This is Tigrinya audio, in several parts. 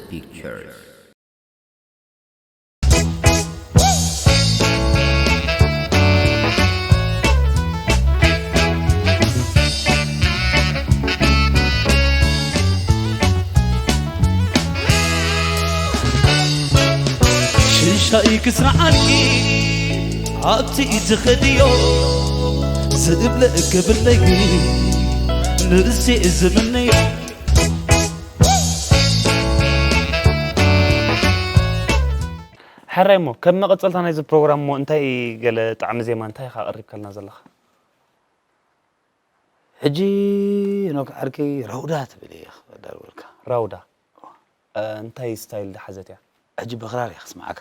Pictures. ሽሻይ ክስርዓልኪ ኣብቲ ዝኸድዮ ዝእብለ እገብለይ ንርእሲ ዝምነዮ። ሕራይ እሞ ከም መቐጸልታ ናይዚ ፕሮግራም እሞ እንታይ ገለ ጣዕሚ ዜማ እንታይ ኢኻ ኣቕሪብካልና ዘለኻ? ሕጂ ኖክ ዓርከይ ራውዳ ትብል እየ ክዳልወልካ። ራውዳ እንታይ ስታይል ዝሓዘት እያ? ሕጂ ብኽራር እየ ክስማዓካ።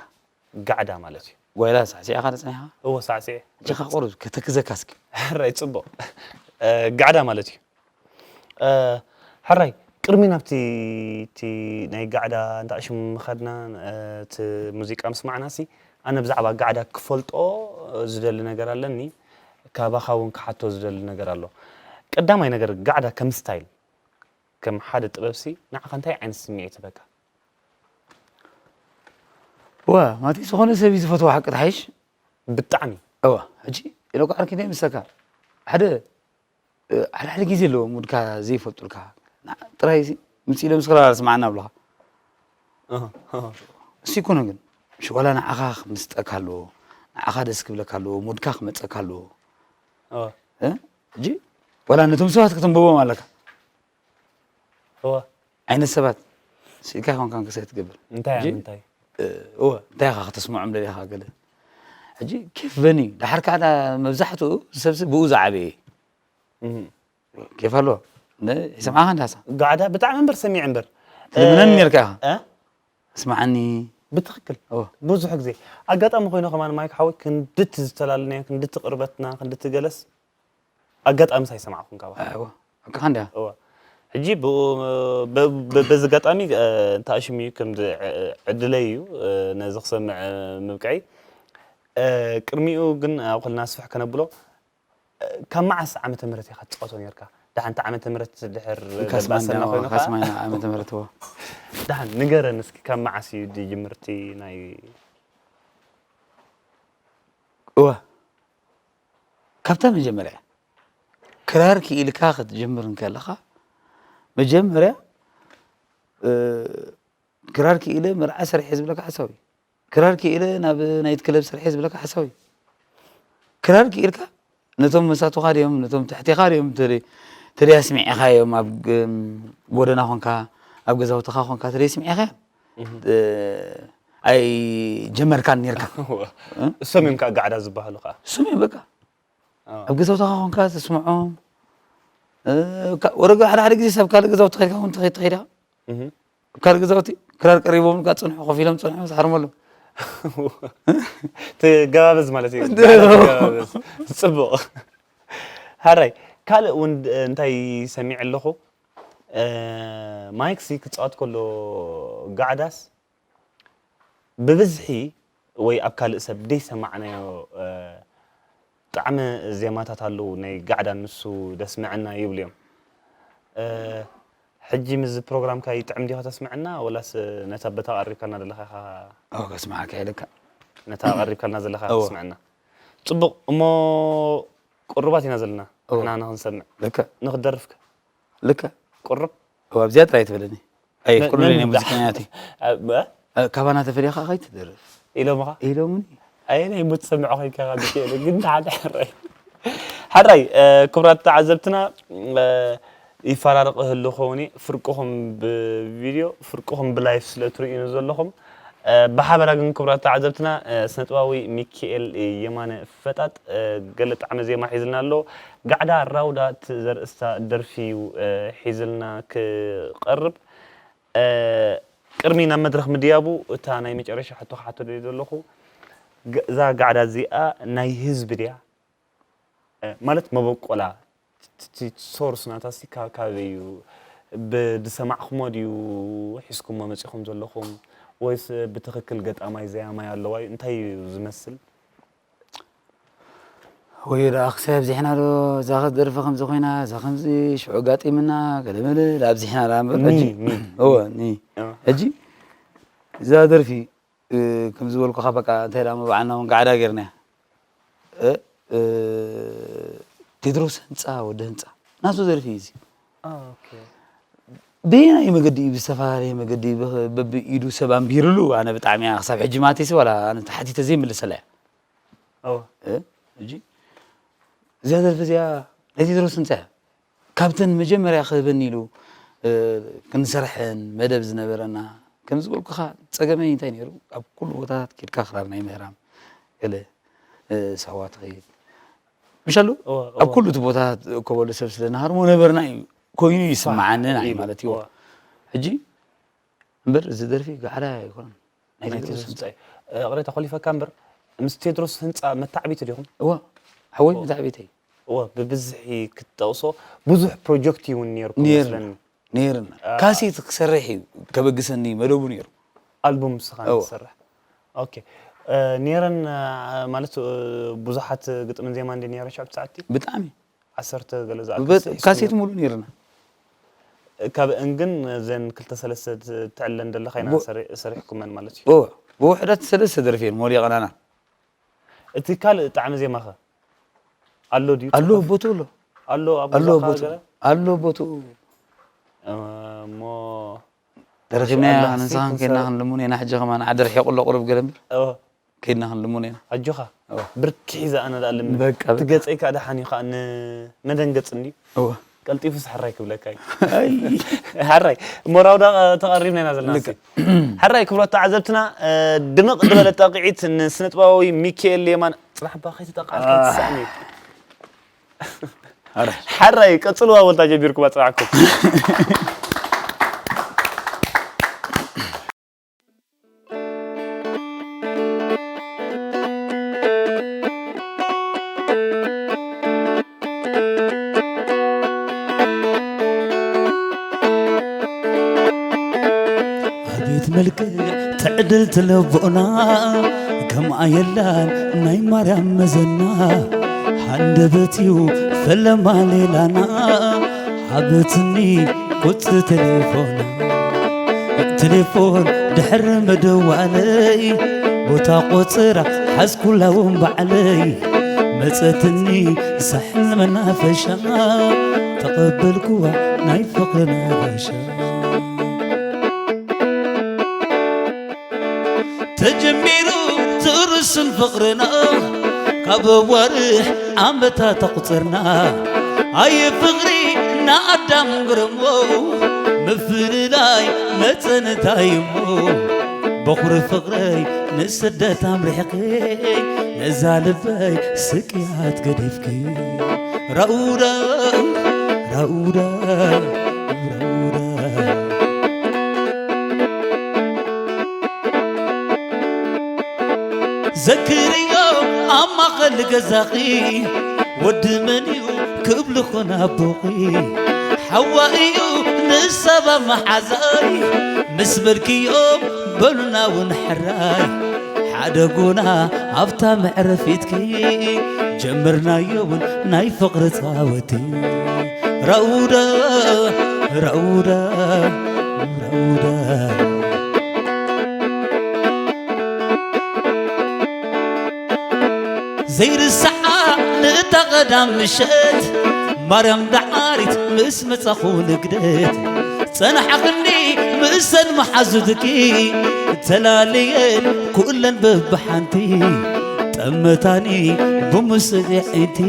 ጋዕዳ ማለት እዩ። ጓይላ ሳዕሲዕኻ ዶ ጸኒሕኻ? እዎ ሳዕሲዕ። ሕጂ ካ ቁሩብ ከተክዘካ እስኪ። ሕራይ ጽቡቕ። ጋዕዳ ማለት እዩ። ሕራይ ቅድሚ ናብቲ እቲ ናይ ጋዕዳ እንዳ ሽሙ ምኸድና እቲ ሙዚቃ ምስማዕና ሲ ኣነ ብዛዕባ ጋዕዳ ክፈልጦ ዝደሊ ነገር ኣለኒ። ካባኻ እውን ክሓቶ ዝደሊ ነገር ኣሎ። ቀዳማይ ነገር ጋዕዳ ከም ስታይል ከም ሓደ ጥበብ ሲ ንዓኻ እንታይ ዓይነት ስምዒት ይህበካ? ዋ ማቲ ዝኾነ ሰብ እዩ ዝፈትዎ ሓቂ ትሓይሽ። ብጣዕሚ እዋ ሕጂ ኢለኳ ዓርኪ እንታይ ምሰካ ሓደ ሓደ ሓደ ግዜ ኣለዎ ሙድካ ዘይፈልጡልካ ጥራይ ምፅእ ኢሎም ስክራር ስማዕና ኣብለኻ እሱ ይኮነ ግን ሽዋላ ንዓኻ ክምስጠካ ኣለዎ ንዓኻ ደስ ክብለካ ኣለዎ ሙድካ ክመፀካ ኣለዎ ሕጂ ዋላ ነቶም ሰባት ከተንብቦም ኣለካ ዓይነት ሰባት ስኢልካ ይኮንካ ንክሰ ትገብር እንታይ እንታይ እወ እንታይ ኢኻ ከተስምዖም ደሊኻ ገለ ሕጂ ኬፍ በኒ ዳሓር ከዓ መብዛሕትኡ ሰብሲ ብኡ ዝዓበየ ኬፍ ኣለዎ ይሰምዓኻ እንዳሳ ጋዕዳ ብጣዕሚ እምበር ሰሚዐ እምበር ትልምነኒ ነርካ ኢኻ ስማዓኒ ብትኽክል ብዙሕ ግዜ ኣጋጣሚ ኮይኑ ከማን ማይክ ሓወይ ክንድቲ ዝተላለናዮ ክንድቲ ቅርበትና ክንድቲ ገለስ ኣጋጣሚ ሳይሰማዕኩም ካባኻ ኣዎ ኣካኻ እንዲያ እዋ ሕጂ ብኡ በ- በ- በዚ ኣጋጣሚ እ፣ እንታይ ሽም እዩ ከምዚ ዕ- ዕድለይ እዩ እ፣ ነዚ ክሰምዕ እ፣ ምብቅዐይ እ፣ ቅድሚኡ ግን ኣብ ክልና ስፍሕ ከነብሎ እ፣ ካብ መዓስ ዓመተ ምህረት ኢኻ ትፃወቶ ነርካ ደሓንቲ ዓመተ ምህረት ድሕር ካስማንዳ በልባሰና ኮይኑካ ካስማንዳ ዓመተ ምህረት እዎ ደሓን ንገረን እስኪ ካብ መዓስ እዩ ድጅምርቲ ናይ እወ ካብታ መጀመርያ ክራር ክኢልካ ክትጅምር እንከለኻ መጀመርያ ክራር ክኢለ መርዓ ሰሪሐ ዝብለካ ሓሳብ እዩ ክራር ክኢለ ናብ ናይት ክለብ ሰሪሐ ዝብለካ ሓሳብ እዩ ክራር ክኢልካ ነቶም መሳቱኻ ድዮም ነቶም ትሕቴኻ ድዮም ተደይ ኣስሚዕኻ እዮም ኣብ ጎደና ኾንካ ኣብ ገዛውትኻ ኾንካ ተደይ ኣስሚዕኻ እዮም ኣይጀመርካን ኔርካ እሶም እዮም ከዓ ጋዕዳ ዝበሃሉ ከዓ ስሙ በቃ ኣብ ገዛውትኻ ኾንካ ተስምዖም ወረጋ ሓደ ሓደ ግዜ ሰብ ካልእ ገዛውቲ ኸድካ እውን ትኸይድ ትኸይድ ኢኻ ኣብ ካልእ ገዛውቲ ክራር ቀሪቦም ካ ፅንሑ ኮፍ ኢሎም ፅንሑ ሳርመሎም ትገባበዝ ማለት እዩ ጽቡቕ ሓራይ ካልእ እውን እንታይ ሰሚዕ ኣለኹ ማይክሲ ክፃወት ከሎ ጋዕዳስ ብብዝሒ ወይ ኣብ ካልእ ሰብ ደይሰማዕናዮ ጣዕሚ ዜማታት ኣለዉ ናይ ጋዕዳ ንሱ ደስምዐና ይብሉ እዮም ሕጂ ምዚ ፕሮግራምካ ይጥዕም ዲኻ ተስምዐና ወላስ ነታ በታ ቀሪብካልና ዘለኻ ኢኻ ከስምዓካ ኢለካ ነታ ቀሪብካልና ዘለኻ ተስምዐና ፅቡቕ እሞ ቅሩባት ኢና ዘለና ንሕና ንክንሰምዕ ንክደርፍካ ልክዕ ቁሩብ እዋ ኣብዚኣ ጥራይ ትብለኒ ኣየፍቅዱለይ ናይ ሙዚቀኛተይ ካባና ተፈሊኻ ከይትደርፍ ኢሎምኻ ኢሎምኒ ኣየናይ ሙ ትሰምዖ ኮይንካ ካብ ዝክእል ግን ሓደ ሕራይ ሕራይ ክቡራት ተዓዘብትና ይፈራርቕ ህሉ ኸውን ፍርቅኹም ብቪድዮ ፍርቅኹም ብላይፍ ስለ ትርእዩኒ ዘለኹም ብሓበራ ግን ክቡራት ተዓዘብትና ስነጥባዊ ሚካኤል የማነ ፈጣጥ ገለ ጣዕመ ዜማ ሒዝልና ኣሎ ጋዕዳ ራውዳ ዘርእስታ ደርፊ እዩ ሒዝልና ክቐርብ ቅድሚ ናብ መድረኽ ምድያቡ እታ ናይ መጨረሻ ሕቶ ክሓቶ ደልየ ዘለኹ እዛ ጋዕዳ እዚኣ ናይ ህዝቢ ድያ ማለት መበቆላ ሶርስ ናታ ሲ ካበይ እዩ ብዝሰማዕኩሞ ድዩ ሒዝኩሞ መፂኹም ዘለኹም ወይስ ብትኽክል ገጣማይ ዘያማይ ኣለዋ እዩ እንታይ እዩ ዝመስል ወይ ደኣ ክሳይ ኣብዚሕና ዶ እዛ ደርፊ ከምዚ ኮይና እዛ ከምዚ ሽዑ ጋጢምና ገለመለ ኣብዚሕና ደኣ እምበር ሕጂ እወ ኒ ሕጂ እዛ ደርፊ እ፣ ከም ዝበልኩኻ በቃ እንታይ ደኣ መባዕልና እውን ጋዕዳ ጌርናያ። እ፣ እ፣ ቴድሮስ ህንፃ ወዲ ህንፃ ናቱ ደርፊ እዩ እዚ። ኦኬ። በየናይ መገዲ እዩ ብዝተፈላለየ መገዲ ብኽ- በብኢዱ ሰብ ኣንቢርሉ ኣነ ብጣዕሚ እያ ክሳብ ሕጂ ማቴሲ ዋላ ኣነ ተሓቲተ ዘይምልሰላ እያ። እወ። እ፣ ሕጂ እዚኣ ደርፊ እዚኣ ናይ ቴድሮስ ህንፃ እያ። ካብተን መጀመርያ ክህበኒ ኢሉ እ፣ ክንሰርሐን መደብ ዝነበረና ከም ዝበልኩኻ ጸገመይ እንታይ ነይሩ ኣብ ኩሉ ቦታታት ኬድካ ክራር ናይ ምህራም ገለ እ፣ ሳዋ ትኸይድ ምሻሉ እወ፣ ኣብ እወ። ኩሉ እቲ ቦታታት እኮበሉ ሰብ ስለ ንሃርሞ ነበርና እዩ ኮይኑ ይስምዓኒ ንዓይ እዩ፣ ማለት እዩ እወ። ሕጂ እምበር እዚ ደርፊ ጋዕዳ ኣይኮነን ናይ ናይ ቴድሮስ ቴድሮስ ህንፃ ህንፃ እዩ። እ፣ ቅሬታ ኮሊፈካ እምበር ምስ ቴድሮስ ህንፃ መታዕቢቲ ዲኹም? እወ ሓወይ መታዕቢተይ እወ ብብዝሒ ክትጠቕሶ ብዙሕ ፕሮጀክት እውን ነይርኩም ነይርና። መስለኒ። ነይርና። አ- ካሴት ክሰርሕ እዩ ከበግሰኒ መደቡ ነይሩ። ኣልቡም ንስኻ እወ። ትሰርሕ። ኦኬ። እ፣ ነይረን እ፣ ማለት እ፣ ብዙሓት ግጥምን ዜማን እንዲ ነይረን ሽዑ ሰዓቲ? ብጣዕሚ። ዓሰርተ ገለ ዝኣክል በ- ስራሕ ካሴት ይስሙ። ሙሉ ነይርና። ካብ እንግን ዘን ክልተ ሰለስተ ት- ትዕለን ዘለኻ ኢና ቡ- ሰሪ- ሰሪሕኩመን ማለት እዩ። እወ። ብውሕዳት ሰለስተ ደርፊ እየን ሞሊቐናና። እቲ ካልእ ጣዕሚ ዜማኸ ኣሎ ድዩ? ኣሎ ጽሑፍ? ቦቱ ኣሎ። ኣሎ ኣብ ኣሎ ገዛኻ ቦቱ ገለ? ኣሎ ቦቱ እሞ ተረኺብናያ ኢንሻኣላህ ንስኻን ሲ ከይድና ክንሳ- ክንልሙን ኢና ሕጂ ከማን ዓዲ ርሒቑ ኣሎ ቁሩብ ገለ እምበር እዎ። ከይድና ክንልሙን ኢና። ኣጆኻ እዎ። ብርክ ሒዛ ኣነ ደኣ ልምን በቃ፣ እቲ በቃ። ገጸይ ከኣ ደሓን እዩ ከኣ ን- መደንገጽ እንድዩ እዎ። ቀልጢፉ ሕራይ ክብለካ እዩ። ኣይ። ሕራይ እሞ ራውዳ ተቐሪብና ኢና ዘለና ልክዕ። ሕራይ ክብሎ ተዓዘብትና እ፣ ድምቕ ዝበለ ጠቕዒት ንስነጥባዊ ሚካኤል የማን ጽናሕ እባ ከይተጠቕዓልካ ኣይትስኣን እዩ። ኣረ። ሓራይ ቀጽልዋ ወልታ ጀሚርኩም ኣጽናዕኩም። ኣቤት መልክዕ ትዕድልቲ ልቦና ከምኣ የላን ናይ ማርያም መዘና። ሃንደበት እዩ ፈለማ ሌላና። ሃበትኒ ቁጽሪ ቴሌፎና ቴሌፎን ድሕሪ ምድዋለይ ቦታ ቆጽራ ሓዝኩላ እውን ባዕለይ። መጸትኒ ሳሕል መናፈሻ ተቐበልኩዋ ናይ ፍቕሪ ናፈሻ። ተጀሚሩ ትርሱን ፍቕርና ካብ ኣዋርሕ ዓመታት ኣቑጽርና። ኣየ ፍቕሪ ንኣዳም ግረሞ ምፍልላይ መጸ እንታይ እሞ በኹሪ ፍቕረይ ንስደት ኣምሪሕኺ ነዛ ልበይ ስቅያት ገዲፍኪ። ራኡዳ ራኡዳ ራኡዳ ዘክርዮ ኣብ ማእኸል ገዛኺ ወዲ መን እዩ ክብልኹን ኣቦኺ ሓዋ እዩ ንሰባ መሓዛይ ምስ በልክዮም በሉና እውን ሕራይ ሓደ ጎና ኣብታ መዕረፊትኪ ጀመርናዮ እውን ናይ ፍቕሪ ጻወቲ ራኡዳ ራኡዳ ራኡዳ ዘይርስዓ ንእታ ቐዳም ምሸት ማርያም ደዓሪት ምስ መጻኹ ልግደት ጸናሕኽኒ ምእሰን መሓዙትኪ ተላልየን ኩለን በብሓንቲ ጠመታኒ ብሙስዒ ዕንቲ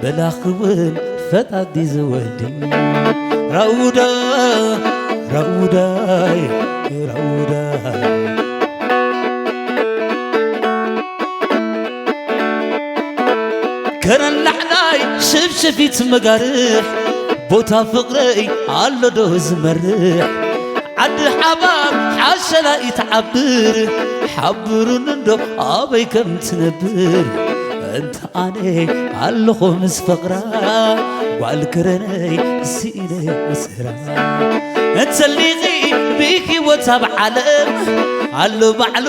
በላኽውን ፈጣዲ ዝወዲ ራኡዳ ራኡዳይ ራኡዳ ከረን ላዕላይ ሽፍሽፊት መጋርሕ ቦታ ፍቕረይ ኣሎዶ ዝመርሕ ዓዲ ሓባር ሓሸላ ይትዓብር ሓብሩን እንዶ ኣበይ ከም ትነብር እንተ ኣነ ኣለኹ ምስ ፍቕራ ጓል ክረነይ ስኢነ ምስራ እንተሊኺ ብህይወት ኣብ ዓለም ኣሎ ባዕሉ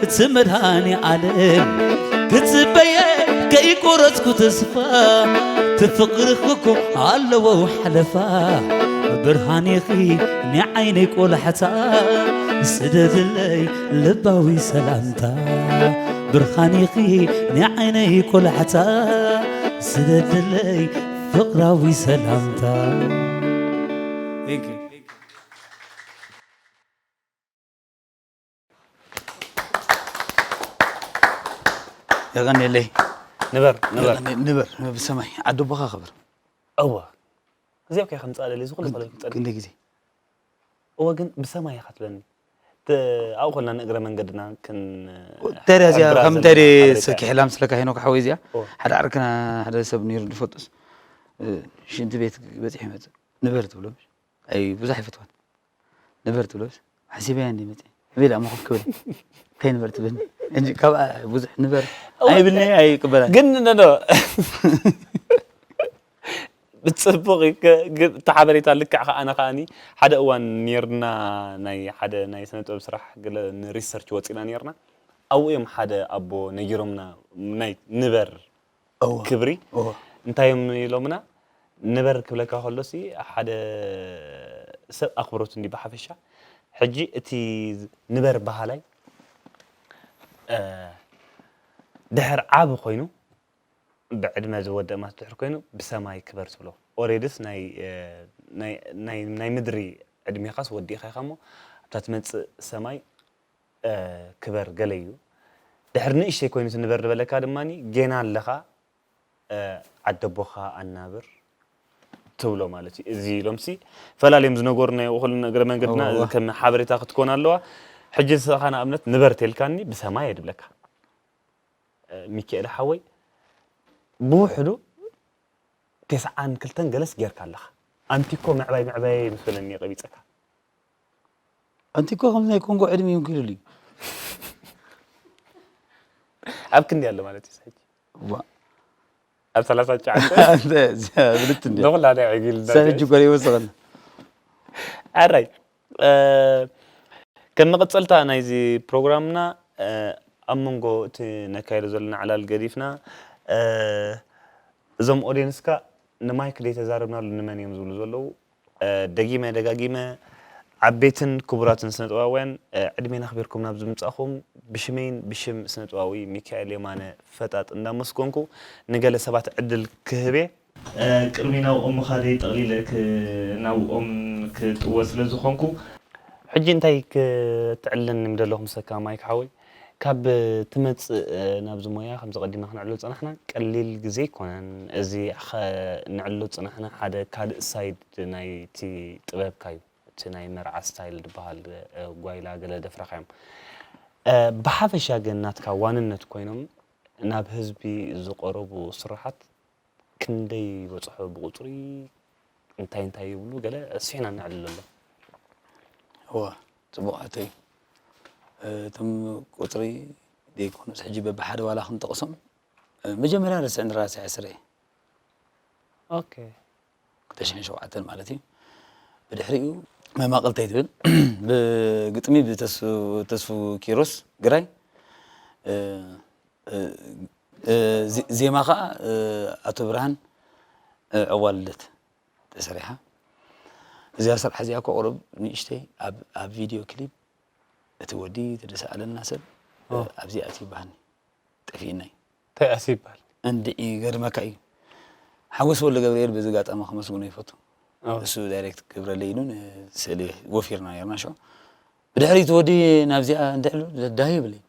እቲ መድሃኒ ዓለም ክጽበየ ከይቆረጽኩ ተስፋ ትፍቕርኺ እኮ ኣለዎ ሓለፋ ብርሃን ኢኺ ንዓይነይ ቆላሕታ ስደድለይ ልባዊ ሰላምታ፣ ብርሃን ኢኺ ናይ ዓይነይ ቆላሕታ። ስደድለይ ፍቕራዊ ሰላምታ። የቐንየለይ። ንበር ንበር ንበር ብሰማይ ዓዲ ኣቦኻ ክብር። እወ እዚኣ እኮ ከምፃእ ደሊ ዝኩሉ ከለ ክፀል ክንደይ ግዜ እወ ግን ብሰማይ ኢኻ ትብለኒ ኣብኡ ኮልና ንእግረ መንገድና ክን ተሪያ እዚኣ ሕብራ ከም እንታይ ዘለና ሓበሬታ ሰኪሕ ላም ስለካ ሄኖክ ሓወይ እዚኣ እወ። ሓደ ዓርክና ሓደ ሰብ ነይሩ ዝፈልጡስ እ፣ ሽንቲ ቤት በፂሑ ይመፅእ ንበር ትብሎ ኣይ ብዙሕ ኣይፈትዋን ንበር ትብሎ ሓሲበያ እንዲ መፅእ ሕቤል ኣሞ ኮፍ ክብል እንታይ ንበር ትብል እንጂ ካብኣ ብዙሕ ንበር ኣይብልኒ ኣይቅበላን ግን ኖ ብፅቡቅ እዩ። ከ- ግን እቲ ሓበሬታ ልክዕ ከዓነ ከዓኒ ሓደ እዋን ኔርና ናይ ሓደ ናይ ስነ ጥበብ ስራሕ ገለ ንሪሰርች ወፂና ኔርና ኣብኡ እዮም ሓደ ኣቦ ነጊሮምና ናይ ንበር እወ ክብሪ እወ እንታይ እዮም ኢሎምና ንበር ክብለካ ከሎ ሲ ሓደ ሰብ ኣክብሮት እንዲ ብሓፈሻ ሕጂ እቲ ንበር በሃላይ እ፣ ድሕር ዓብ ኮይኑ ብዕድመ ዝወደእ ማለት ድሕር ኮይኑ ብሰማይ ክበር ትብሎ ኦሬድስ ናይ እ፣ ናይ- ናይ- ናይ ምድሪ ዕድሜኻስ ወዲእኻ ኢኻ እሞ ኣብታ ትመፅእ ሰማይ እ፣ ክበር ገለ እዩ ድሕር ንእሽተይ ኮይኑ ትንበር ዝበለካ ድማ ጌና ኣለኻ እ፣ ዓደቦኻ ኣናብር ትብሎ ማለት እዩ እዚ ኢሎምሲ ፈላልዮም ዝነገሩና ይኹሉ እግረ መንገድና እወ። ከም ሓበሬታ ክትኮን ኣለዋ ሕጂ ንስኻ ንኣብነት ንበር ተልካኒ ብሰማይ እየ ድብለካ ሚካኤል ሓወይ ብውሕዱ ተስዓን ክልተን ገለስ ጌርካ ኣለኻ ኣንቲኮ ምዕባይ ምዕባይ ምስ በለኒ ቀቢፀካ ኣንቲኮ ከምዚ ናይ ኮንጎ ዕድሚ ይንክልሉ እዩ ኣብ ክንዲ ኣሎ ማለት እዩ ሕጂ ዋ ኣብ ሰላሳ ትሽዓተ ብልት እንዲ ንኹላ ናይ ዕጊል ሰብ ሕጂ ጓል ይወስኸና ኣራይ እ፣ ከም መቐፀልታ ናይዚ ፕሮግራምና እ፣ ኣብ መንጎ እቲ ነካይዶ ዘለና ዕላል ገዲፍና እ፣ እዞም ኦድየንስካ ንማይክ ደይተዛረብናሉ ንመን እዮም ዝብሉ ዘለዉ እ፣ ደጊመ ደጋጊመ ዓበይትን ክቡራትን ስነጥበባውያን እ፣ ዕድሜን ኣኽቢርኩም ናብዚ ምምፃእኹም ብሽመይን ብሽም ስነጥበባዊ ሚካኤል የማነ ፈጣጥ እንዳመስገንኩ ንገለ ሰባት ዕድል ክህብ እየ። ቅድሚ ናብኦም ምኻደይ ጠቕሊለ ክ- ናብኦም ክጥወ ስለ ዝኾንኩ ሕጂ እንታይ ክትዕልለኒ ምደለኹ ምሰካ ማይክ ሓወይ ካብ ትመፅእ ናብዚ ሞያ ከምዚ ቀዲምና ክነዕልሎ ዝፀናሕና ቀሊል ግዜ ኣይኮነን እዚ ኸ- ነዕልሎ ዝፀናሕና ሓደ ካልእ ሳይድ ናይቲ ጥበብካ እዩ እቲ ናይ መርዓ ስታይል ዝበሃል ጓይላ ገለ ደፍረኻ እዮም ብሓፈሻ ግን ናትካ ዋንነት ኮይኖም ናብ ህዝቢ ዝቐረቡ ስራሓት ክንደይ በፅሖ ብቁፅሪ እንታይ እንታይ ይብሉ ገለ ስሒና ነዕልለሎም እወ ፅቡቅ ሕቶ እዩ እቶም ቁፅሪ ዘይኮኑስ ሕጂ በብሓደ ዋላ ክንጠቕሶም መጀመርያ ርስዕን ራስዕ ስረ ኦኬ ክልተ ሽሕን ሸውዓተን ማለት እዩ ብድሕሪኡ መማቕልተይ ትብል ብግጥሚ ብተስፉ ኪሮስ ግራይ ዜማ ከዓ ኣቶ ብርሃን ዕዋልደት ተሰሪሓ እዚኣ ስራሕ እዚኣ እኮ ቁሩብ ንእሽተይ ኣብ ቪድዮ ክሊፕ እቲ ወዲ እቲ ዝሰኣለና ሰብ ኣብዚኣ እቲ ይበሃኒ ጠፊእናይ እንታይ ኣስ ይበሃል እንድዒ ገርመካ እዩ ሓጎስ ወልደ ገብርኤል በዚ ጋጣሚ ከመስግኖ ይፈቱ እሱ ዳይሬክት ክገብረለይ ኢሉ ስእሊ ወፊርና ነርና ሸ ብድሕሪት ወዲ ናብዚኣ እንድዕሉ ዳሂ ይብለይ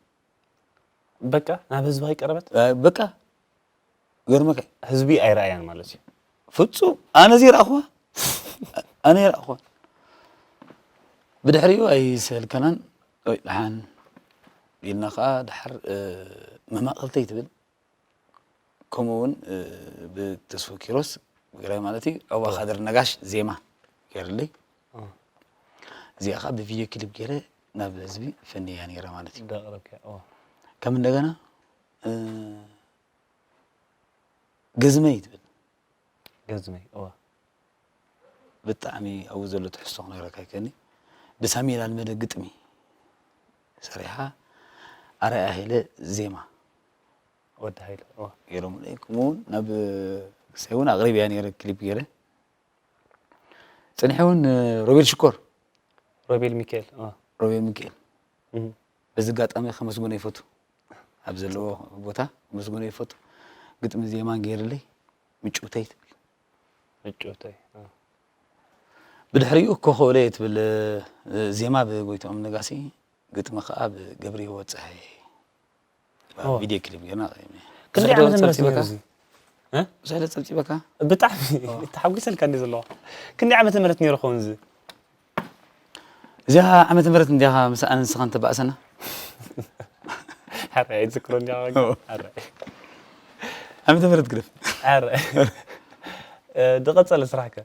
በቃ ናብ ህዝቢ ኣይቀረበት በቃ ገርመካ ህዝቢ ኣይረኣያን ማለት እዩ ፍጹም ኣነ ዘይረኣኹዋ ኣነ ይረኣኹዋ ብድሕሪኡ ኣይሰልከናን ወይ ደሓን ኢልና ከዓ ደሓር መማቐልተይ ትብል ከምኡ እውን ብተስፉ ኪሮስ ትግራይ ማለት እዩ ዕዋ ካድር ነጋሽ ዜማ ገይርለይ እዚኣ ከዓ ብቪድዮ ክሊፕ ገይረ ናብ ህዝቢ ፈንያ ነይረ ማለት እዩ ከም እንደገና ገዝመይ ትብል ገዝመይ እዋ ብጣዕሚ ኣብኡ ዘሎ ትሕዝቶ ክነግረካ ይከኒ ብሳሜል ኣልመደ ግጥሚ ሰሪሓ ኣርኣያ ሄለ ዜማ ወዲ ሃይለ እዋ ገይሮም ከምኡ እውን ናብ ክሳይ እውን ኣቕሪብያ ነይረ ክሊፕ ገይረ ፅንሐ እውን ሮቤል ሽኮር ሮቤል ሚካኤል እዋ ሮቤል ሚካኤል። በዚ ኣጋጣሚ ከመስግኖ ይፈቱ፣ ኣብ ዘለዎ ቦታ ከመስግኖ ይፈቱ። ግጥሚ ዜማን ገይርለይ ምጭውተይ ትብል። ምጭውተይ። ብድሕሪኡ ኮኸብለይ ትብል፣ ዜማ ብጎይትኦም ነጋሲ፣ ግጥሚ ከዓ ብገብረ ህይወት ፀሃየ። ቪድዮ ክሊፕ ጌርና። ክንደይ ዓመተ ምህረት ነይሩ እዚ? ብዙሕ ዶ ፀብፂበካ? ብጣዕሚ ተሓጒሰልካ እንዲ ዘለኹ። ክንደይ ዓመተ ምህረት ነይሩ ኸውን እዚ? እዚኣ ዓመተ ምህረት እንዲኻ ምስኣን ንስኻን ተባእሰና። ሓራይ ኣይትዝክሮ እንዲኻ። ሓራይ ዓመተ ምህረት ግደፍ። ሓራይ ዝቐጸለ ስራሕከ?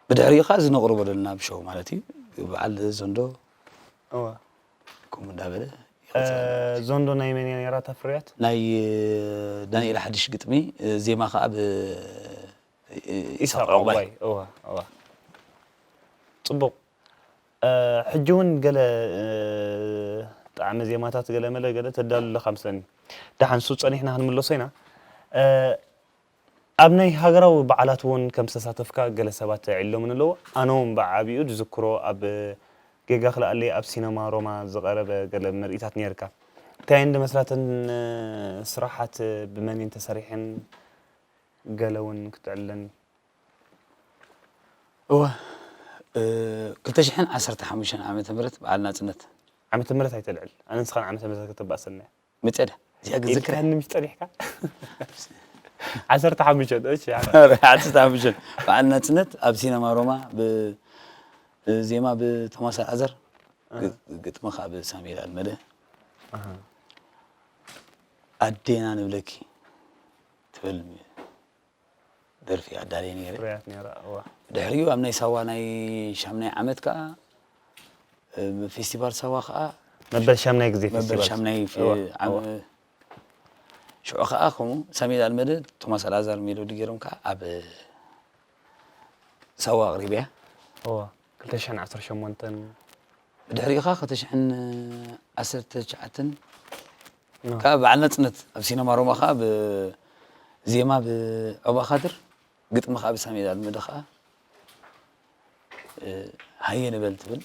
ብድሕሪኡ ከዓ እዚ ነቕርቦ ዘለና ብሾው ማለት እዩ። በዓል ዘንዶ እዋ ከምኡ እንዳበለ እ፣ ዘንዶ ናይ መን እያ ነይራ እታ ፍርያት? ናይ ዳንኤል ሓድሽ ግጥሚ፣ ዜማ ከዓ ብ ኢሳቅ ዕቁባይ። እዋ እዋ ጽቡቕ። እ፣ ሕጂ እውን ገለ እ፣ ጣዕመ ዜማታት ገለ መለ ገለ ተዳሉ ኣለኻ ምስለኒ። ደሓን ሱ ጸኒሕና ክንምለሶ ኢና። እ፣ ኣብ ናይ ሃገራዊ በዓላት እውን ከም ዝተሳተፍካ ገለ ሰባት ኣዕሊሎምኒ ኣለዉ። ኣነ እውን ብዓቢኡ ዝዝክሮ ኣብ ጌጋ ክልኣለይ ኣብ ሲነማ ሮማ ዝቐረበ ገለ ምርኢታት ነይርካ። እንታይ እንዲ መስላተን ስራሓት ብመን እየን ተሰሪሐን ገለ እውን ክትዕልለኒ። እወ እ፣ ክልተ ሽሕን ዓሰርተ ሓሙሽተን ዓመተ ምህረት በዓል ናጽነት። ዓመተ ምህረት ኣይተልዕል። ኣነ ንስኻን ዓመተ ምህረት ከተባእሰና እያ። መጸዳ እዚኣ ግዝክረ ኢልካኒ ምሽ ጸኒሕካ? ዓሰርተ ሓሙሽተ እሺ። ዓሰርተ ሓሙሽተ በዓል ናጽነት ኣብ ሲነማ ሮማ ብ ዜማ ብቶማስ ኣልዓዘር፣ ግ- ግጥሚ ከዓ ብሳሙኤል ኣልመደ። ኣዴና ንብለኪ ትብል ደርፊ ኣዳልየ ነይረ። ፍርያት ነይራ። እዋ ድሕሪኡ ኣብ ናይ ሳዋ ናይ ሻምናይ ዓመት ከዓ እ፣ ፌስቲቫል ሳዋ ከዓ መበል ሻምናይ ግዜ መበል ፌስቲቫል ሻምናይ ፍ- እዋ፣ ዓም- እዋ። ሽዑ ከዓ ከምኡ ሳሙኤል ኣልመደ፣ ቶማስ ኣልዓዛር ሜሎዲ ገይሮም ከዓ ኣብ ሳዋ ኣቕሪበያ። እዋ ክልተ ሽሕን ዓሰርተ ሸሞንተን ብድሕሪኡ ከዓ ክልተ ሽሕን ዓሰርተ ትሽዓተን እዋ። ከዓ በዓል ናጽነት ኣብ ሲነማ ሮማ ከዓ ብዜማ ብዑቕባ ካድር፣ ግጥሚ ከዓ ብሳሙኤል ኣልመደ ከዓ እ፣ ሃየ ንበል ትብል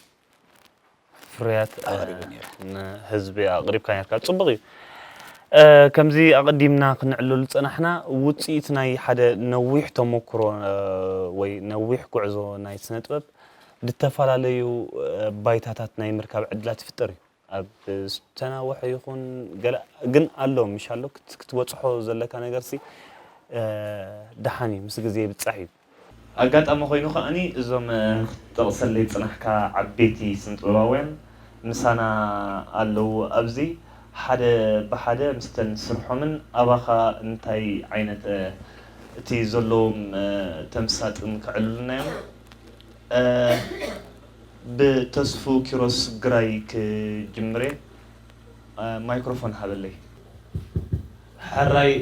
ፍርያት ኣቕሪቡ ነይሩ። ንህዝቢ ኣቕሪብካ ነርካ። ጽቡቕ እዩ። እ፣ ከምዚ ኣቐዲምና ክንዕለሉ ዝጸናሕና ውጽኢት ናይ ሓደ ነዊሕ ተመክሮ እ፣ ወይ ነዊሕ ጉዕዞ ናይ ስነ ጥበብ ዝተፈላለዩ እ፣ ባይታታት ናይ ምርካብ ዕድላት ይፍጠር እዩ። ኣብ ዝተናወሐ ይኹን ገለ ግን ኣሎ ምሽ ኣሎ ክት- ክትበጽሖ ዘለካ ነገርሲ እ፣ ደሓን እዩ ምስ ግዜ ይብጻሕ እዩ። ኣጋጣሚ ኮይኑ ከኣኒ እዞም እ፣ ክትጠቕሰለይ ዝጽናሕካ ዓበይቲ ስነጥበባውያን ምሳና ኣለዉ ኣብዚ ሓደ ብሓደ ምስተን ስርሖምን ኣባኻ እንታይ ዓይነት እ፣ እቲ ዘለዎም እ፣ ተምሳጥን ከዕልሉና እዮም። እ፣ ብተስፉ ኪሮስ ግራይ ክጅምር እየ። እ፣ ማይክሮፎን ሃበለይ። ሕራይ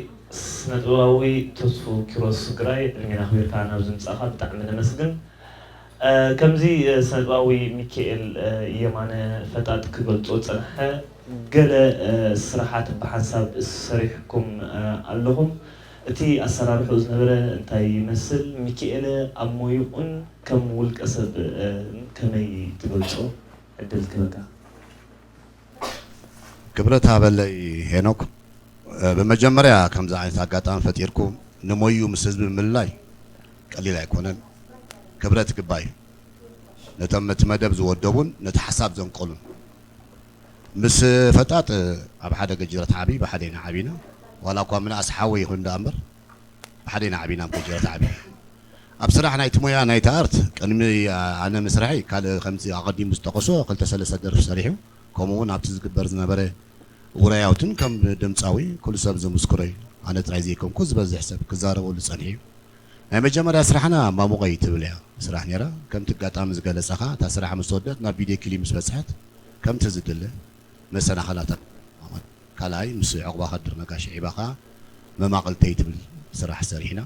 ስነጥበባዊ ተስፉ ኪሮስ ግራይ ዕድሜና ኣኽቢርካ ናብዚ ምጻእኻ ብጣዕሚ ነመስግን። እ፣ ከምዚ እ፣ ስነጥበባዊ ሚካኤል እ፣ የማነ ፈጣጥ ክገልጾ ዝጸንሐ ገለ እ፣ ስራሓት ብሓንሳብ ሰሪሕኩም እ፣ ኣለኹም። እቲ ኣሰራርሕኡ ዝነበረ እንታይ ይመስል? ሚኪኤለ ኣብ ሞይኡን ከም ውልቀ ሰብ እ፣ ከመይ ትገልጾ? ዕድል ክህበካ። ክብረት ሃበለይ ሄኖክ። እ፣ ብመጀመርያ ከምዚ ዓይነት ኣጋጣሚ ፈጢርኩም ንሞዩ ምስ ህዝቢ ምልላይ ቀሊል ኣይኮነን። ክብረት ይግባይ። ነቶም ነቲ መደብ ዝወደቡን ነቲ ሓሳብ ዘንቀሉን። ምስ ፈጣጥ ኣብ ሓደ ገጅረት ዓቢ ብሓደ ኢና ዓቢና። ዋላ እኳ ምንኣስ ሓወይ ይኹን ደኣ እምበር ብሓደ ኢና ዓቢና ኣብ ገጅረት ዓቢ። ኣብ ስራሕ ናይቲ ሞያ ናይቲ ኣርት ቅድሚ ኣነ ምስርሐይ ካልእ ከምዚ ኣቐዲሙ ዝጠቐሶ ክልተ ሰለስተ ደርፊ ሰሪሑ፣ ከምኡ እውን ኣብቲ ዝግበር ዝነበረ ውራያውትን ከም ድምፃዊ ኩሉ ሰብ ዝምስክሮ እዩ። ኣነ ጥራይ ዘይኮንኩ ዝበዝሕ ሰብ ክዛረበሉ ጸኒሑ እዩ። ናይ መጀመርያ ስራሕና ማሙቐይ ትብል እያ ስራሕ ነይራ። ከምቲ ኣጋጣሚ ዝገለጸኻ እታ ስራሕ ምስ ተወደት ናብ ቪድዮ ክሊፕ ምስ በጽሐት ከምቲ ዝድለ መሰናኸላታት ካልኣይ ምስ ዕቑባ ከድር ነጋሽ ዒባ ኸዓ መማቕልተይ ትብል ስራሕ ሰሪሕና።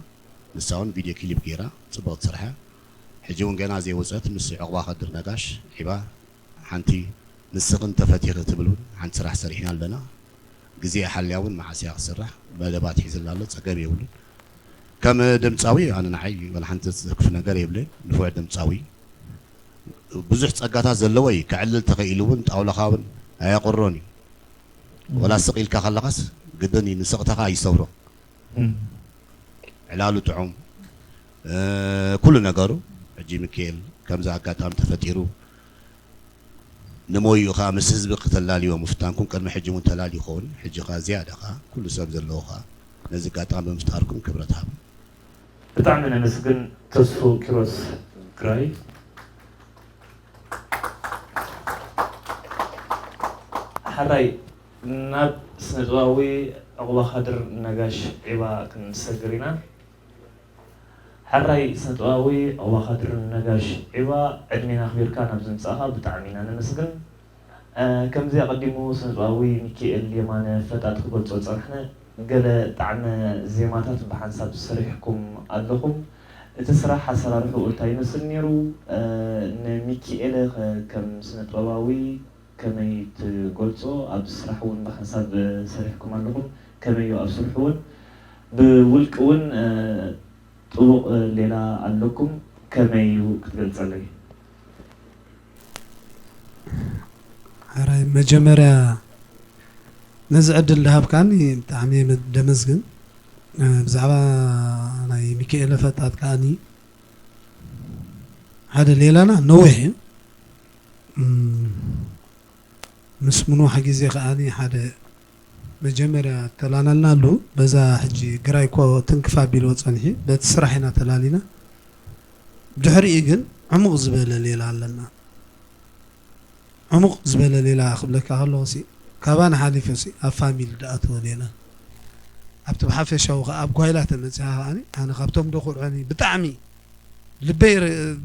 ንሳ እውን ቪድዮ ክሊፕ ገይራ ጽብቕቲ ስራሕ እያ። ሕጂ እውን ገና ዘይወጸት ምስ ዕቑባ ከድር ነጋሽ ዒባ ሓንቲ ንስኽን ተፈቲኺ ትብል እውን ሓንቲ ስራሕ ሰሪሕና ኣለና። ግዜ ሓልያ እውን መዓስ እያ ክትስራሕ መደብ ኣትሒዝላ ኣሎ፣ ጸገም የብሉን። ከም ድምጻዊ ኣነ ንዓይ ዋላ ሓንቲ ዘስክፍ ነገር የብለይን። ንፉዕ ድምጻዊ ብዙሕ ጸጋታት ዘለዎ እዩ። ከዕልል ተኸኢሉ እውን ጣውላኻ እውን ኣየቑሮን እዩ። ወላ ስቕ ኢልካ ከለኻስ ግድን እዩ፣ ንስቕታኻ ይሰብሮ። ዕላሉ ጥዑም፣ ኩሉ ነገሩ። ሕጂ ሚካኤል ከምዚ ኣጋጣሚ ተፈጢሩ ንሞይኡ ከዓ ምስ ህዝቢ ክተላልዮ ምፍታንኩም፣ ቅድሚ ሕጂ እውን ተላልዩ ይኸውን። ሕጂ ከዓ ዝያዳ ከዓ ኩሉ ሰብ ዘለዎ ከዓ ነዚ ኣጋጣሚ ብምፍጣርኩም ክብረት ሃብ። ብጣዕሚ ነመስግን ተስፉ ኪሮስ ግራይ። ሓራይ ናብ ስነጥበባዊ ዕቑባኻድር ነጋሽ ዒባ ክንሰግር ኢና። ሓራይ ስነጥበባዊ ዕቑባኻድር ነጋሽ ዒባ፣ ዕድሜና ኣኽቢርካ ናብዚ ምጻእኻ ብጣዕሚ ኢና ነመስግን። ከምዚ ኣቐዲሙ ስነጥበባዊ ሚኪኤል የማነ ፈጣጥ ክገልጾ ዝጸናሕነ፣ ገለ ጣዕመ ዜማታት ብሓንሳብ ሰሪሕኩም ኣለኹም። እቲ ስራሕ ኣሰራርሕኡ እንታይ ይመስል ነይሩ? ንሚኪኤለ ከ ከም ስነጥበባዊ ከመይ ትገልጾ? ኣብዚ ስራሕ እውን ብሓንሳብ ሰሪሕኩም ኣለኹም። ከመይ እዩ ኣብ ስርሑ እውን? ብውልቂ እውን ጥቡቕ ሌላ ኣለኩም። ከመይ እዩ ክትገልጸለይ? ሓራይ መጀመርያ ነዚ ዕድል ዝሃብካኒ ብጣዕሚ እየ ደመስግን። ብዛዕባ ናይ ሚካኤለ ፈጣጥ ከዓኒ ሓደ ሌላና ነዊሕ እዩ። ምስ ምንዋሕ ግዜ ከዓኒ ሓደ መጀመርያ ተላናልናሉ በዛ ሕጂ ግራይ እኮ ትንክፍ ኣቢልዎ ጸኒሑ በቲ ስራሕ ኢና ተላሊና። ብድሕሪኡ ግን ዕሙቕ ዝበለ ሌላ ኣለና። ዕሙቕ ዝበለ ሌላ ክብለካ ከለኹ ሲ ካባና ሓሊፉ ሲ ኣብ ፋሚሊ ዝኣተወ ሌላ ኣብቲ ብሓፈሻዊ ከዓ ኣብ ጓይላ ተመፂኻ ከዓኒ ኣነ ካብቶም ደኩርዐኒ ብጣዕሚ ልበይ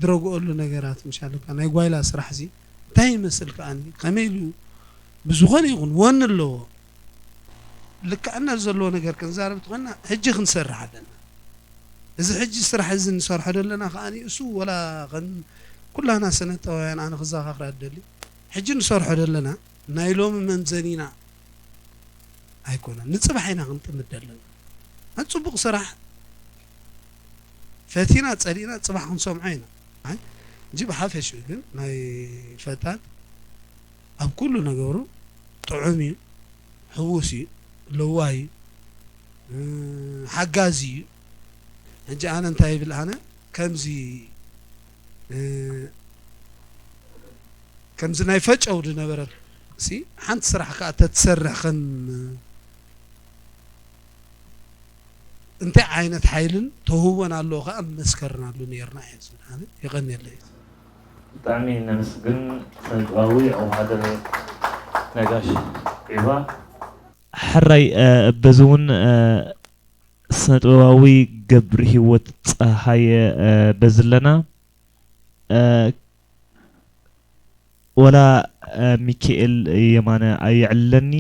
ዝረግኦሉ ነገራት ምሻ ኣለካ ናይ ጓይላ ስራሕ ሲ እንታይ ይመስል ከዓኒ ከመይ ኢሉ ብዝኾነ ይኹን ወኒ ኣለዎ ልክዕነት ዘለዎ ነገር ክንዛረብ ተኾንና ሕጂ ክንሰርሕ ኣለና። እዚ ሕጂ ስራሕ እዚ ንሰርሖ ዘለና ከዓኒ እሱ ወላ ከም ኩላና ስነ ጥበባውያን ኣነ ክዘኻኽራ እደሊ ሕጂ ንሰርሖ ዘለና ናይ ሎሚ መምዘኒና ኣይኮነን ንፅባሕ ኢና ክንጥምት ዘለና። ናይ ፅቡቕ ስራሕ ፈቲና ፀሊእና ፅባሕ ክንሰምዖ ኢና። ሕጂ ብሓፈሽኡ ግን ናይ ፈጣን ኣብ ኩሉ ነገሩ ጥዑም እዩ፣ ሕዉስ እዩ፣ ለዋህ እዩ፣ ሓጋዚ እዩ። ሕጂ ኣነ እንታይ ይብል ኣነ ከምዚ ከምዚ ናይ ፈጨው ዝነበረት ሲ ሓንቲ ስራሕ ከዓ ተትሰርሕ ከም እንታይ ዓይነት ሓይልን ተውህቦን ኣለዎ ከዓ መመስከርናሉ ነይርና እየ ዝብል ኣነ። የቐንየለይ። ብጣዕሚ ነመስግን ስነጥበባዊ ዑሃደር ነጋሽ ዒባ። ሕራይ በዚ እውን ስነጥበባዊ ገብርሂወት ፀሃየ በዚ ኣለና። ወላ ሚኪኤል የማነ ኣየዕልለኒ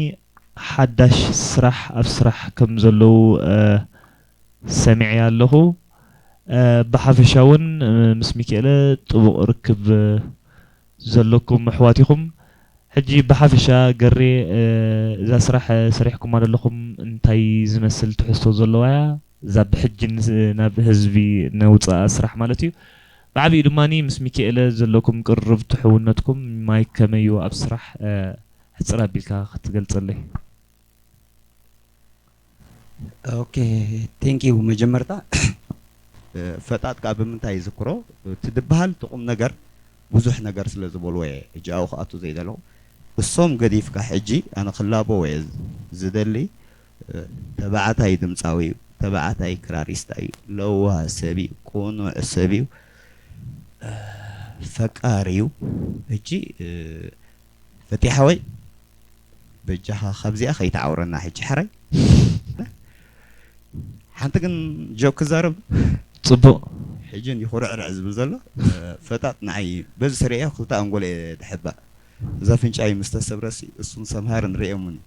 ሓዳሽ ስራሕ ኣብ ስራሕ ከም ዘለዉ ሰሚዐ ኣለኹ። ብሓፈሻ እውን ምስ ሚኪኤለ ጥቡቕ ርክብ ዘለኩም ኣሕዋት ኢኹም። ሕጂ ብሓፈሻ ገሬ እዛ ስራሕ ሰሪሕኩማ ዘለኹም እንታይ ዝመስል ትሕዝቶ ዘለዋ እያ? እዛ ብሕጂ ናብ ህዝቢ ነውፅኣ ስራሕ ማለት እዩ። ብዓብዩ ድማ ምስ ሚኪኤለ ዘለኩም ቅርርብ ትሕውነትኩም ማይ ከመይ እዩ ኣብ ስራሕ ሕፅር ኣቢልካ ክትገልፀለይ? ኦኬ ቴንክ ዩ መጀመርታ ፈጣጥ ከዓ ብምንታይ ይዝክሮ እቲ ድበሃል እቲ ቁም ነገር ብዙሕ ነገር ስለ ዝበልዎ እየ ሕጂ ኣብኡ ክኣቱ ዘይደለኹ እሶም ገዲፍካ ሕጂ ኣነ ክላበዎ እየ ዝደሊ ተባዕታይ ድምፃዊ እዩ ተባዕታይ ክራሪስታ እዩ ለዋህ ሰብ እዩ ቁኑዕ ሰብ እዩ ፈቃር እዩ ሕጂ ፈቲ ሓወይ በጃኻ ካብዚኣ ከይትዓውረና ሕጂ ሕራይ ሓንቲ ግን ጆክ ክዛረብ ፅቡቅ ሕጂ እንዲ ኩርዕርዕ ዝብል ዘሎ ፈጣጥ ንዓይ በዚ ስሪኦ ክልተ ኣንጎለ እየ ድሕባእ እዛ ፍንጫይ ምስ ተሰብረሲ እሱን ሰምሃርን ርእዮምኒ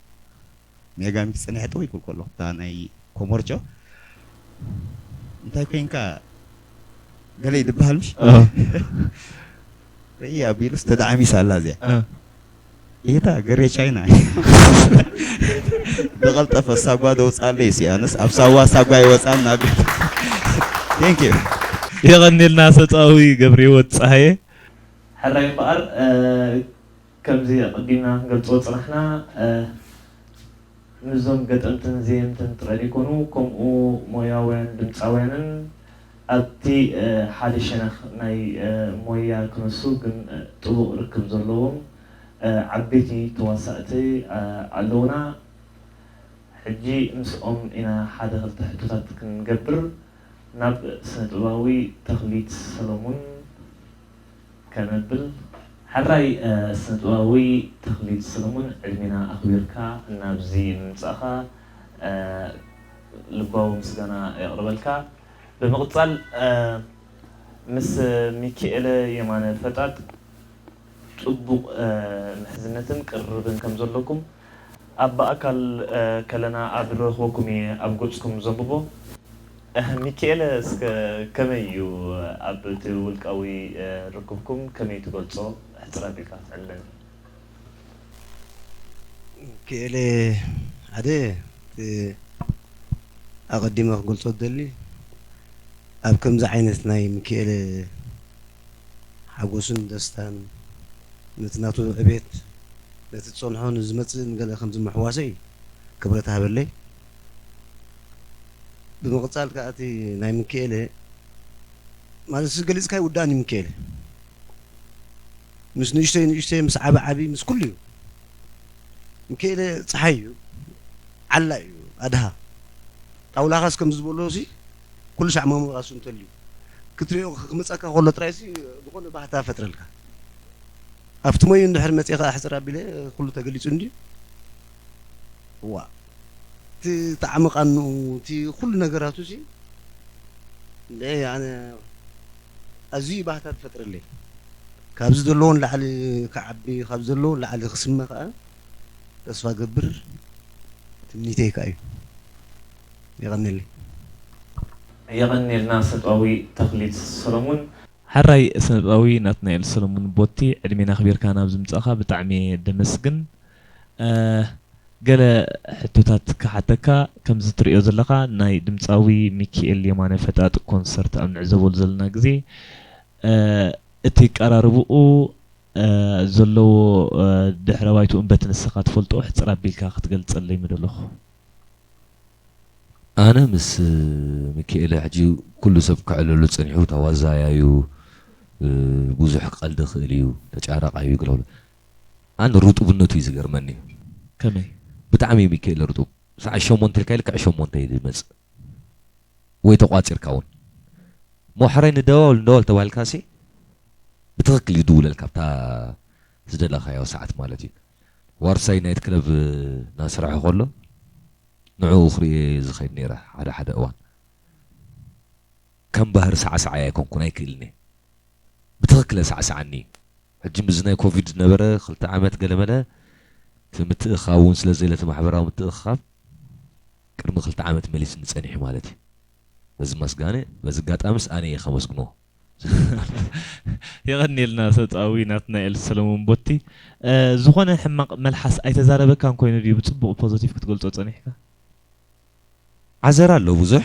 ሜጋ ሚክ ፅንሕ ጥው ይብል ከሎ እታ ናይ ኮሞርጆ እንታይ ኮይንካ ገለ ይድበሃል ምሽ ርእይ ኣቢሉስ ተዳዕሚሳ ኣላ እዚኣ ኢታ ገሬ ቻይና ብቐልጠፈ ሳጓ ደውፃለይ ሲ ኣነስ ኣብ ሳዋ ሳጓ ይወፃን ናብ ቤት ቴንክ ዩ የቐኒልና ሰፃዊ ገብረ ህይወት ፀሃየ ሕራይ እምበኣር፣ እ፣ ከምዚ ኣቐዲምና ክንገልጾ ዝጸናሕና፣ እ፣ ምስዞም ገጠምትን ዘየምትን ጥራይ ዘይኮኑ፣ ከምኡ ሞያውያን ድምጻውያንን ኣብቲ፣ እ፣ ሓደ ሸነኽ ናይ፣ እ፣ ሞያ ክነሱ ግን፣ እ፣ ጥቡቕ ርክብ ዘለዎም፣ እ፣ ዓበይቲ ተዋሳእቲ፣ እ፣ ኣለዉና። ሕጂ ምስኦም ኢና ሓደ ክልተ ሕቶታት ክንገብር። ናብ ስነ-ጥበባዊ ተኽሊት ሰሎሙን ከነብል። ሕራይ፣ እ፣ ስነ-ጥበባዊ ተኽሊት ሰሎሙን፣ ዕድሜና ኣኽቢርካ ናብዚ ምምጻእኻ፣ እ፣ ልባዊ ምስጋና የቕርበልካ። ብምቕጻል፣ እ፣ ምስ ሚኪኤለ የማነ ፈጣጥ ጽቡቕ፣ እ፣ ምሕዝነትን ቅርርብን ከም ዘለኩም ኣብ ብኣካል፣ እ፣ ከለና ኣብ ረኽበኩም እየ ኣብ ገጽኩም ዘንብቦ። እ፣ ሚኪኤለ፣ እስከ ከመይ እዩ ኣብ እቲ ውልቃዊ፣ እ፣ ርክብኩም ከመይ ትገልጾ? ሕጽር ኣቢልካ ክትዕልለኒ። ሚኪኤለ ሓደ፣ እቲ ኣቐዲመ ክገልጾ ዝደሊ፣ ኣብ ከምዚ ዓይነት ናይ ሚኪኤለ ሓጎስን ደስታን፣ ነቲ ናቱ ዕቤት፣ ነቲ ዝጸንሖ ንዝመጽእ ንገለ ከም ዝምሕዋሰይ ክብረት ሃበለይ። ብምቕጻል ከኣ እቲ ናይ ሚኪኤለ ማለት ገሊጽካ ይውዳእን እዩ። ሚኪኤለ ምስ ንእሽተይ ንእሽተይ፣ ምስ ዓቢ ዓቢ፣ ምስ ኩሉ እዩ። ሚኪኤለ ጸሓይ እዩ፣ ዓላ እዩ፣ ኣድሃ። ጣውላኻስ ከም ዝበሎ ሲ ኩሉ ሻዕ መምራሱ እንተልዩ ክትሪኦ ክመጸካ ከሎ ጥራይ ሲ ዝኾነ ባህታ ፈጥረልካ። ኣብቲ ሞዩ እንድሕር መጺእ ከኣ ሕጽር ኣቢለ ኩሉ ተገሊጹ እንድዩ። ዋ፣ እቲ ጣዕሚ ቃንኡ፣ እቲ ኩሉ ነገራቱ ሲ እንደ ኣነ ኣዝዩ ባህታ ትፈጥረለይ። ካብዚ ዘለዎን ላዕሊ ክዓቢ፣ ካብዚ ዘለዎን ላዕሊ ክስመ ከኣ ተስፋ ገብር፣ ትምኒተይ ከኣ እዩ። የቐንየለይ። የቐንየልና ስነ-ጥበባዊ ተኽሊት ሰሎሙን። ሕራይ ስነ-ጥበባዊ ናትናኤል ሰሎሙን ቦቲ፣ ዕድሜና ኣኽቢርካ ናብዚ ምጻእኻ ብጣዕሚ እየ ደመስግን። እ፣ ገለ ሕቶታት ክሓተካ፣ ከምዚ ትርእዮ ዘለኻ ናይ ድምጻዊ ሚኪኤል የማነ ፈጣጥ ኮንሰርት ኣብ ንዕዘበሉ ዘለና ግዜ፣ እ፣ እቲ ቀራርብኡ፣ እ፣ ዘለዎ፣ እ፣ ድሕረ ባይትኡን በቲ ንስኻ ትፈልጦ ሕጽር ኣቢልካ ክትገልጸለይ ምደለኹ። ኣነ ምስ ሚኪኤለ ሕጂ ኩሉ ሰብ ክዕለሉ ጸኒሑ፣ ተዋዛያዩ፣ እ፣ ብዙሕ ክቐልዲ ክእል እዩ፣ ተጫራቃዩ ግለውለ። ኣነ ርጡብነቱ እዩ ዝገርመኒ። ከመይ? ብጣዕሚ እዩ ሚኪኤለ ርጡብ። ሰዓት ሸሞንተ ኢልካ ልክዕ ሸሞንተ እዩ ዝመጽእ። ወይ ተቋጺርካ እውን። እሞ ሕራይ ንደዋወል ንደዋወል ተባሂልካ ሲ ብትኽክል እዩ ድውለልካ ኣብታ ዝደለኻዮ ሰዓት ማለት እዩ። ዋርሳይ ናይት ክለብ እናሰርሐ ከሎ ንዕኡ ክርእየ ዝኸይድ ነይረ ሓደ ሓደ እዋን። ከም ባህሪ ሳዕሳዓይ ኣይኮንኩን፣ ኣይክእልን እየ። ብትኽክል የሳዕስዓኒ እዩ። ሕጂ ምስዚ ናይ ኮቪድ ዝነበረ ክልተ ዓመት ገለመለ እቲ ምትእኽኻብ እውን ስለ ዘየለ እቲ ማሕበራዊ ምትእኽኻብ ቅድሚ ክልተ ዓመት መሊስኒ ጸኒሑ ማለት እዩ። በዚ መስጋነ በዚ ኣጋጣሚስ ኣነ እየ ከመስግኖ። የቐንየልና ሰብኣዊ ናትናኤል ሰለሙን ቦቲ። እ፣ ዝኾነ ሕማቕ መልሓስ ኣይተዛረበካን ኮይኑ ድዩ ብጽቡቕ ፖዘቲቭ ክትገልጾ ጸኒሕካ? ዓዘር ኣሎ ብዙሕ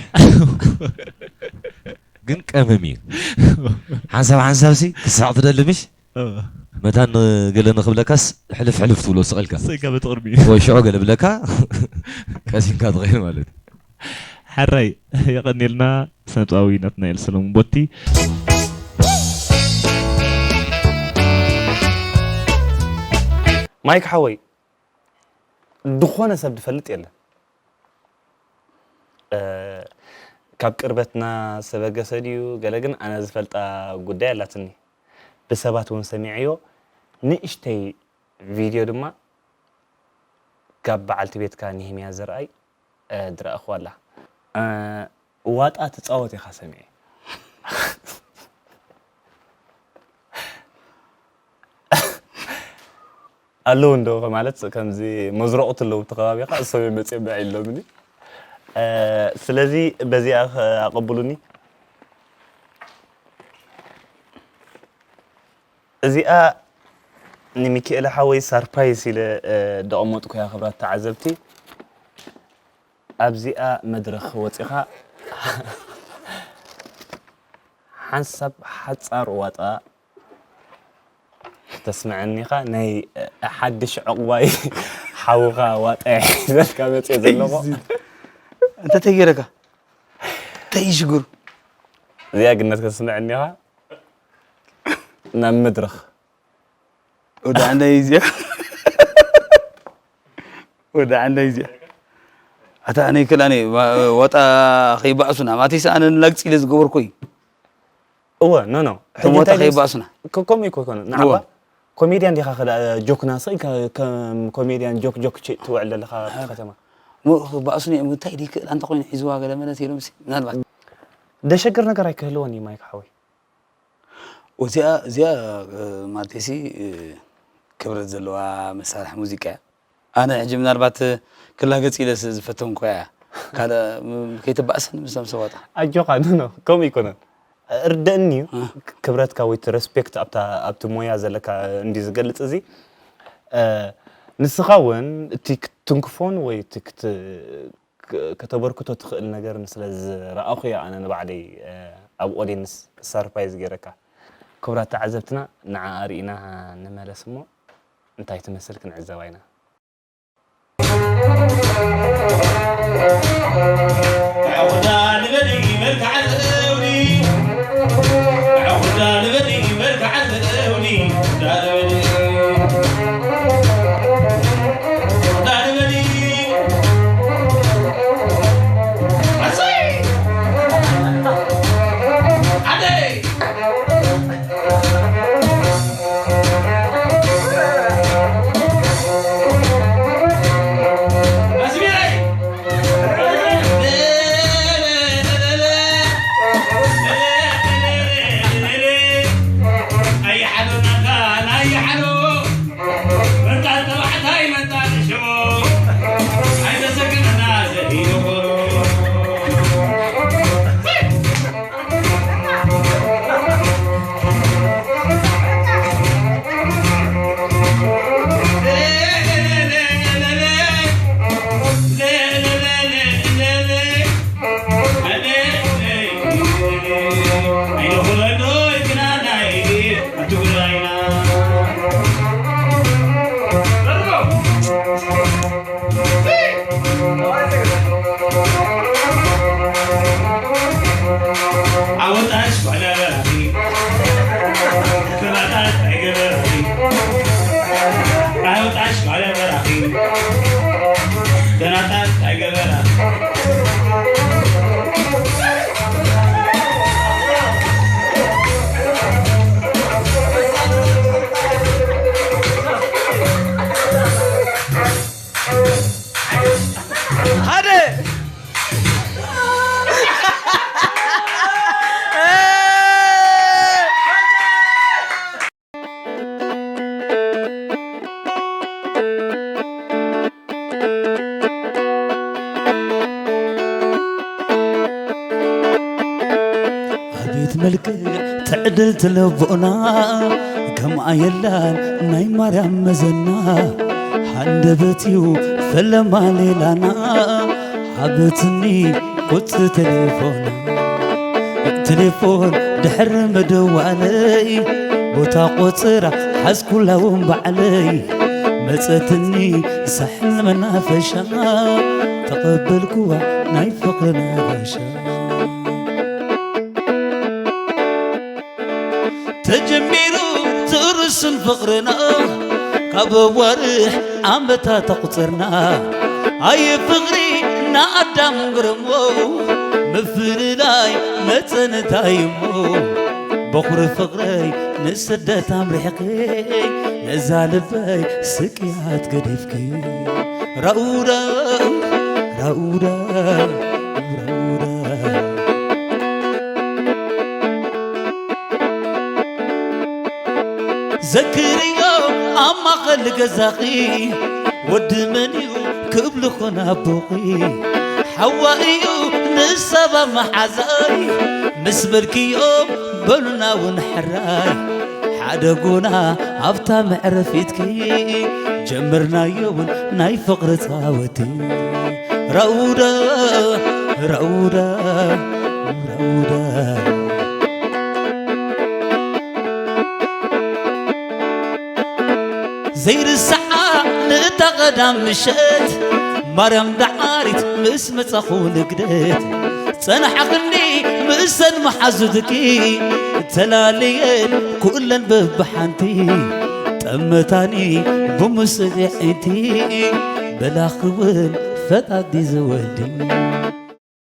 ግን ቀመም እዩ። ሓንሳብ ሓንሳብ ሲ ክስሕቕ ትደሊ ምሽ? መታን ገለ ንኽብለካስ ሕልፍ ሕልፍ ትብሎ ስቕ ኢልካ። ሰይካ በቲ ቅድሚኡ። ወይ ሽዑ ገለ ብለካ ቀሲንካ ትኸይድ ማለት እዩ። ሕራይ የቐንየልና ስነጥበባዊ ናትናኤል ሰለሙን ቦቲ። ማይክ ሓወይ ዝኾነ ሰብ ዝፈልጥ የለን። እ፣ ካብ ቅርበትና ዝተበገሰ ድዩ ገለ ግን ኣነ ዝፈልጣ ጉዳይ ኣላትኒ። ብሰባት እውን ሰሚዐዮ። ንእሽተይ ቪድዮ ድማ ካብ በዓልቲ ቤትካ ንሂምያ ዘርኣይ፣ እ፣ ዝረኣኽዋ ኣላ። እ፣ ዋጣ ትጻወት ኢኻ ሰሚዐ። ኣለዉ እንዶ ማለት ከምዚ መዝረቑት ኣለዉ እቲ ከባቢኻ እሶም እዮም መጺኦም ብዐ ኢሎምኒ። እ፣ ስለዚ በዚኣ ኣቐብሉኒ። እዚኣ ንሚኪኤለ ሓወይ ሳርፕራይዝ ኢለ፣ እ፣ ደቐመጥኩያ ክብራት ተዓዘብቲ። ኣብዚኣ መድረኽ ወጺኻ ሓንሳብ ሓጻር ዋጣ ተስምዐኒኻ ናይ ሓድሽ ዕቑባይ ሓውኻ ዋጣ ሒዘልካ መፅእ ዘለኹ። እንተ ተገይረካ እንታይ እዩ ሽግሩ? እዚኣ ግነት ከተስምዐኒኻ ናብ መድረኽ ወደ አንዳይ እዚኣ ወደ አንዳይ እዚኣ ኣታ ኣነ ይክላኒ ዋጣ ከይባእሱና ማቲስ ኣነ ንላግፂ ኢለ ዝገበርኩ እዩ። እወ ኖ ኖ ሕሞታ ከይባእሱና ከምኡ ይኮ ይኮነ ንዓባ ኮሜድያን ዲኻ ከዳ ጆክና ስቕ ኢልካ ከም ኮሜድያን ጆክ ጆክ ትውዕል ዘለኻ ኣብቲ ከተማ ባእሱኒ እዮም እንታይ ድይክእል ኣንተ ኮይኑ ሒዝዋ ገለ መለት ኢሎም ሲ ምናልባት ደሸግር ነገር ኣይክህልዎን እዩ ማይክ ሓወይ እዚኣ እዚኣ ማለተይሲ ክብረት ዘለዋ መሳርሒ ሙዚቃ እያ። ኣነ ሕጂ ምናልባት ክላገጽ ኢለ ዝፈተንኩ እያ። ካልእ ከይትባእሰን ምስቶም ሰዋጣ ኣጆኻ ኖ ኖ ከምኡ ይኮነን እርደእኒ እዩ ክብረትካ ወይ ሬስፔክት ኣብቲ ሞያ ዘለካ እንዲ ዝገልፅ እዚ ንስኻ እውን እቲ ክትትንክፎን ወይ እቲ ከተበርክቶ ትኽእል ነገር ስለ ዝረኣኹ እየ ኣነ ንባዕለይ ኣብ ኦዲንስ ሰርፕራይዝ ገይረካ ክቡራት ተዓዘብትና ንዓ ኣርኢና ንመለስ እሞ እንታይ ትመስል ክንዕዘባ ኢና ኣቤት መልክዕ ትዕድልቲ ልቦና ከምኣ የላን ናይ ማርያም መዘና ሃንደበት እዩ ፈለማ ሌላና ሃበትኒ ቁጽሪ ቴሌፎና ቴሌፎን ድሕሪ ምድዋለይ ቦታ ቆጽራ ሓዝኩላ እውን ባዕለይ መጸትኒ ሳሕል መናፈሻ ተቐበልኩዋ ናይ ፍቕሪ ነጋሻ ተጀሚሩ ትርሱን ፍቕርና ካብ ኣዋርሕ ዓመታት ኣቑፅርና ኣየ ፍቕሪ ንኣዳም ግረሞ ምፍልላይ መፀን እንታይ እሞ በኹሪ ፍቕረይ ንስደት ኣምሪሕኺ ነዛ ልበይ ስቅያት ገዲፍኪ ራኡዳ ራኡዳ ራኡዳ ዘክርዮ ኣብ ማኸል ገዛኺ ወዲ መን እዩ ክብልኹን ኣቦኺ ሓዋ እዩ ንሰባ መሓዛይ ምስ በልክዮ በሉና እውን ሕራይ ሓደ ጎና ኣብታ መዕረፊትኪ ጀምርናዮ እውን ናይ ፍቕሪ ፃወቲ ራኡዳ ራኡዳ ራኡዳ ዘይርስዓ ንእታ ቐዳም ምሸት ማርያም ደዓሪት ምስ መጻኹ ንግደት ጸናሕኽኒ ምእሰን መሓዙትኪ ተላልየን ኩለን በብሓንቲ ጠመታኒ ብምስሊ ዕንቲ በላኽውን ፈጣዲ ዝወዲ